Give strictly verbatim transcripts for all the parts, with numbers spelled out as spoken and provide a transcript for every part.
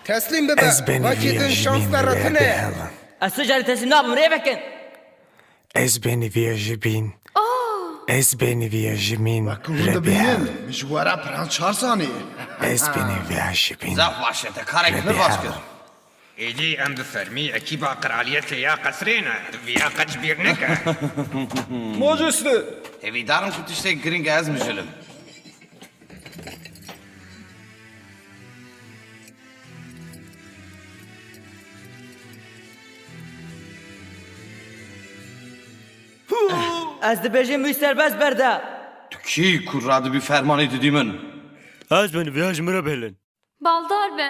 Teslîm bibe. Ez benî Vakî din şans te re tune ye. Ez tu carî teslîm nabim, rê vekin. Ez benî viya jibîn. Oh! Ez benî viya jimîn. Wek hûn dibînin, min ji we re Prens Charles anî. Ez benî viya jibîn. Zaf baş e, te karek pir baş kir. Êdî em bi fermî ekîba qiraliyetê ya qesrê ne. Tu viya qet ji bîr neke. Majeste! Hêvîdar im ku tiştek girîng e ez mijilim. Ez dibêjim wî serbest berde. Tu kî ku radibî fermanê didî min? Ez benî viya ji min re bihêlin. Baldar be.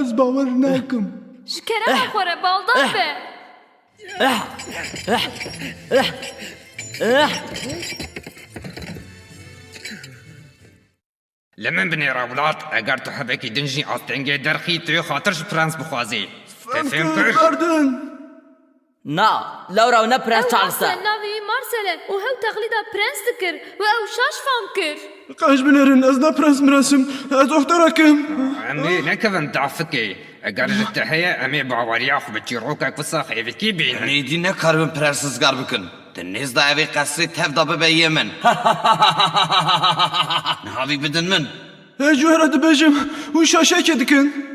Ez bawer nakim. Ji kerema xwe re baldar be. Li min binêre welat, eger tu hebekî din jî astengê derxî, tu yê xatir ji prens bixwazî. Te fêm kir? Berdin. Na, lewra ew ne Prens Charles e. Ew Marcel, navê wî Marcel e û hew teqlîda prens dikir û ew şaş fam kir. Qenc binêrin, ez ne prens mirens im, ez oxterek im. Em ê nekevin dafikê. Eger ji te heye, em ê baweriya xwe bi çîrokek wisa xêvikî bînin. Em êdî nekaribin prens rizgar bikin. Di nêz de ev ê qesrê tev de bibe yê min. Niha vî bidin min. Ez ji we re dibêjim, hûn şaşekê dikin.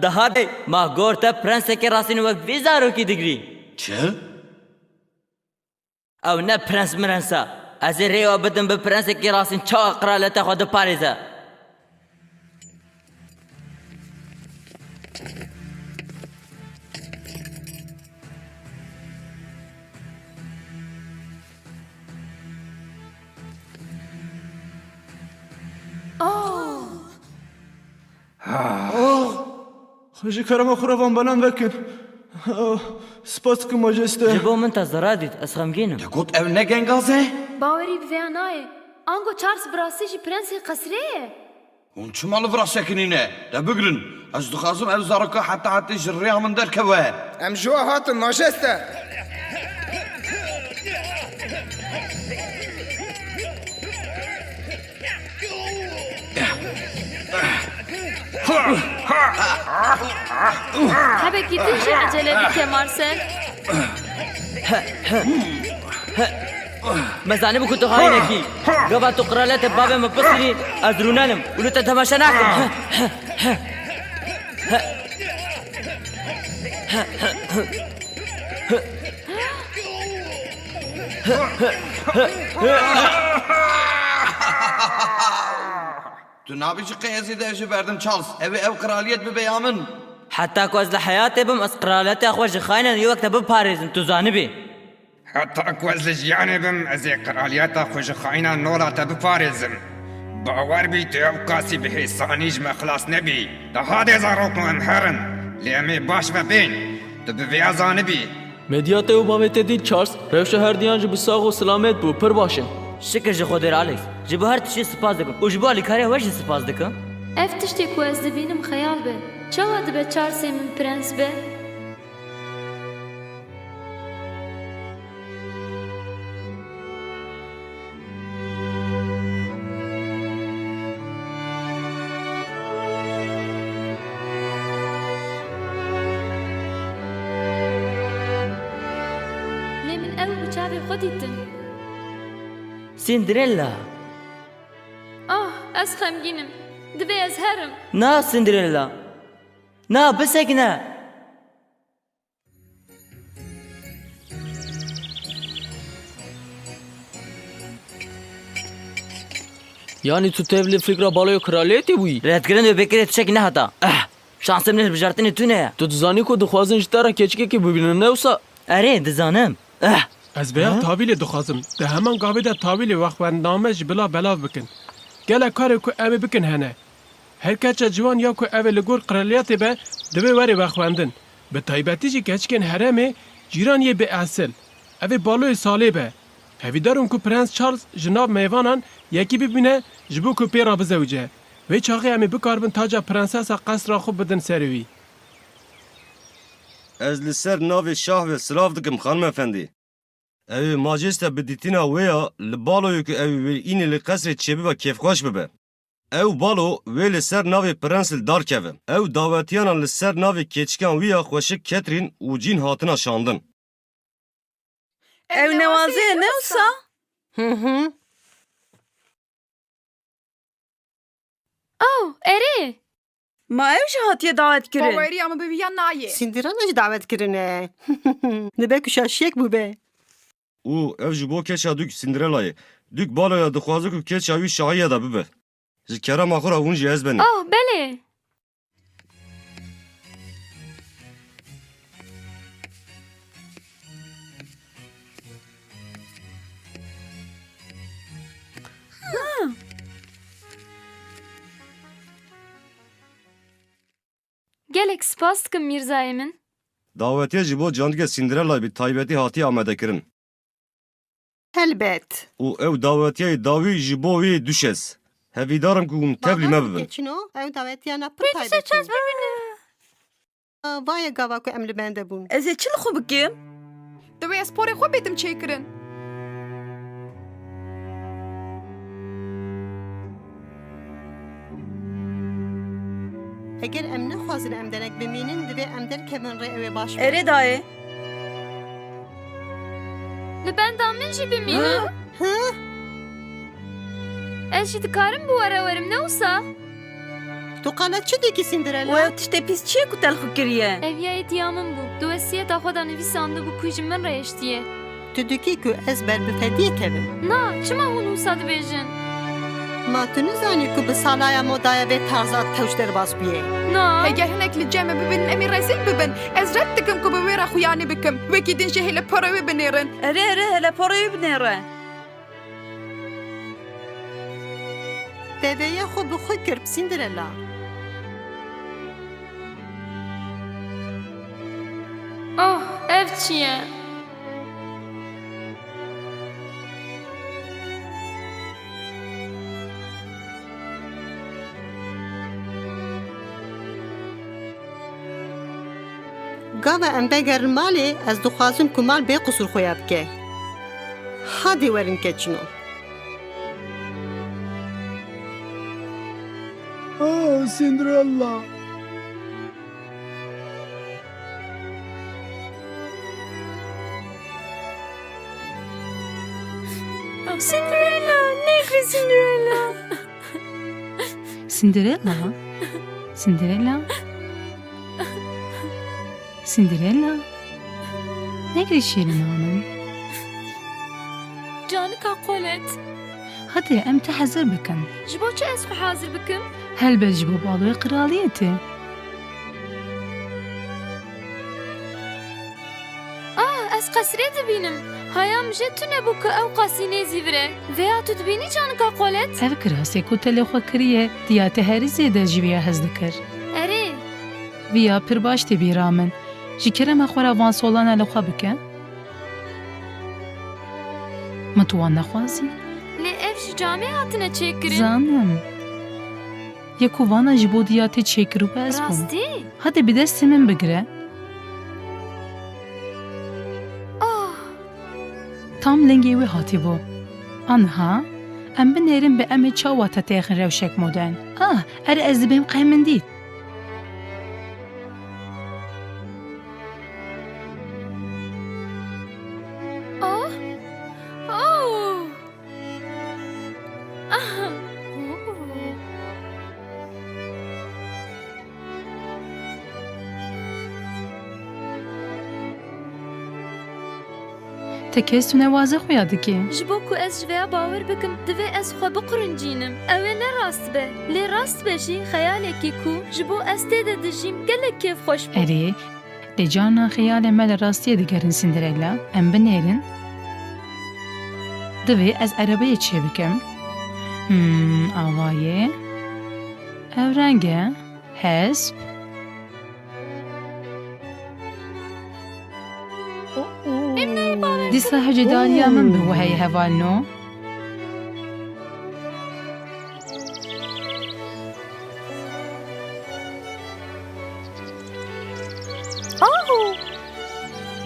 Daha dey, ma gor te prensekê rastîn wek vî zarokî digirî. Çi? Ew ne prens mirens e. Ez ê rêya bidim bi prensekî rastîn çawa qiraleta xwe diparêze. Oh! Ji kerema xwe re van belav vekin. Spas dikim, majeste. Ji bo min te zarar dît, ez xemgîn im. Te got ew ne gengaz e? Bawerî bi vêya nayê. Ango Charles bi rastî jî prensê qesrê ye? Hûn çima li vira sekinîne? De bigirin. Ez dixwazim ev zaroka heta hetê ji rêya min derkeve. Em ji we hatin, majeste. Hebekî din jî ecele bike, Marcel. Me zanîbû ku tu xayînekî. Gava tu qiraletê bavê min pisînî, ez rûnenim û li te temaşe nakim. Tu nabêjî qey ez ê de jî berdim, Charles. Ew ê ev qiraliyet bibe ya min. Heta ku ez li heyatê bim, ez qiraleta xwe ji xayînan yê wek te biparêzim, tu zanibî. Heta ku ez li jiyanê bim, ez ê qiraliyeta xwe ji xayîna nola te biparêzim. Bawer bî, tu ew kasî bi hêsanî ji me xilas nebî. Daha dê zarok em herin, lê em ê baş ve bên. Tu bi vêya zanibî. Medyatê û bavê te dît Charles, rewşa herdiyan jî bi sax û silamet bû, pir baş in. Şikir ji Xwedê re Alex. Ji bo her tiştî spas dikim û ji bo alîkariya we jî spas dikim. Ev tiştê ku ez dibînim xeyal be. Çawa dibe Charlesê min prens be? Lê min ew bi çavê xwe dîtin. Cinderella. Ah, ez xemgîn im. Divê ez herim. Na, Cinderella. Na, bisekine. Yanî tu tevlî fikra baloya kraliyetê bûyî? Redkirin wê bêkirê tiştekî nehata. Eh! Şansê min hilbijartinê tune ye. Tu dizanî ku dixwazin ji te re keçikekê bibînin, ne wisa? Erê, dizanim. Eh! Ez vêya tavîlê dixwazim. Di heman gavê de tavîlê wexwendname ji bila belav bikin. Gelek karê ku ew ê bikin hene. Her keça ciwan ya ku ev ê li gor qiraliyetê be, divê were vexwendin. Bi taybetî jî keçikên herêmê cîran yê bêesil. Ev ê baloyê salê be. Hevîdar im ku Prens Charles ji nav mêvanan yekî bibîne, ji bo ku pê re bizewice. Wê çaxê em ê bikaribin taca prensesa qesra xwe bidin serê wî. Ez li ser navê şah ve silav dikim, xanim efendî. Ew ê majeste bi dîtina wê ya li baloyê ku ew ê wê înê li qesrê çêbibe kêfxweş bibe. Ew balo wê li ser navê prens li dar keve. Ew dawetiyana li ser navê keçikan wî ya xweşik Catherine û Jean hatina şandin. Ew newazê ne wisa? Hı hı. Oh, erê. Ma ew jî hatiye dawet kirin? Baweriya min bi viya nayê. Cinderella jî dawet kirine. Dibe ku şaşiyek bûbe. Û ev ji bo keça Dûk Cinderellayê. Dûk baloya dixwaze ku keça wî şahiya de bibe. Ji kerema xwe re hûn jî ez benî. Oh, belê. Gelek spas dikim mîrzayê min. Dawetiye ji bo canikê Cinderella bi taybetî hatiye amadekirin. Helbet. Û ew dawetiyayê dawî ji bo wê Dûşes. Hevîdar im ku hûn tevlî me bibin. Çino, ew dawetiyana pir taybet e. Vaye gava ku em li bende bûn. Ez ê çi li xwe bikim? Divê ez porê xwe bêtim çêkirin. Eger em nexwazin em derek bimînin, divê em derkevin rê, ew ê baş be. Erê dayê. Li benda min jî bimîne. Hı? Hı? Ez jî dikarim bi we re werim, ne wisa? Tu qala çi dikî, Cinderella? Wê ew tiştê pîs çi ye ku te li xwe kiriye? Ev ya êdiya min bû. Di wesiyeta xwe de nivîsandibû ku ji min re hiştiye. Tu dikî ku ez ber bi fediyê kevim? Na, çima hûn wisa dibêjin? Ma tu nizanî ku bi salaya modaya vê tarza tewş derbas bûye? Na. Heger hinek li cem me bibînin, em ê rezîl bibin. Ez red dikim ku bi wê re xuyanî bikim. Wekî din jî hêle porê wê binêrin. Erê, erê, hêle porê wê binêre. Deveye xwe bi xwe kir, Cinderella. Oh, ev çi ye? Gava em vegerin malê, ez dixwazim ku mal bê qisûr xuya bike. Hadê werin keçino. Oh, Cinderella. Cinderella, negre Cinderella. Cinderella? Cinderella? Cinderella? Negre şêrîna min. Canika Kolet. Hadi em te hezir bikin. Ji bo çi ez xwe hazir bikim? Helbet ji bo baloya qiraliyetê. Ah, ez qesrê dibînim. Haya min jê tune bû ku ew qasî nêzî vir e. Vêya tu dibînî canika Kolet? Ev kirasê ku te li xwe kiriye, diya te herî zêde ji vêya hez dikir. Erê. Vêya pir baş tê bîra min. Ji kerema xwe re van solana li xwe bike. Min tu wan nexwazî? Lê ev ji camê hatine çêkirin. Zanim. Yek ku vana ji bo diya te çêkiribû ez bûm. Rastî? Hadi bi destê min bigire. Oh! Tam lingê wê hatibû. Aniha, em binêrin bi em ê çawa te têxin rewşek modern. Ah, erê ez dibêm qey min dît. Oh! Oh! Te kes tu newaze xuya dikî. Ji bo ku ez ji vêya bawer bikim, divê ez xwe biqurincînim. Ew ê ne rast be. Lê rast be jî xeyalekî ku ji bo ez tê de dijîm gelek kêfxweş bû. Erê, Lê carna xeyalên me li rastiyê digerin Cinderella, em binêrin. Divê ez erebeyê çêbikim. Hmm, ava ye. Ev reng e. Hesp. Em nayê Dîsa hewcedariya min bi we heye hevalno.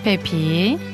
Pepî.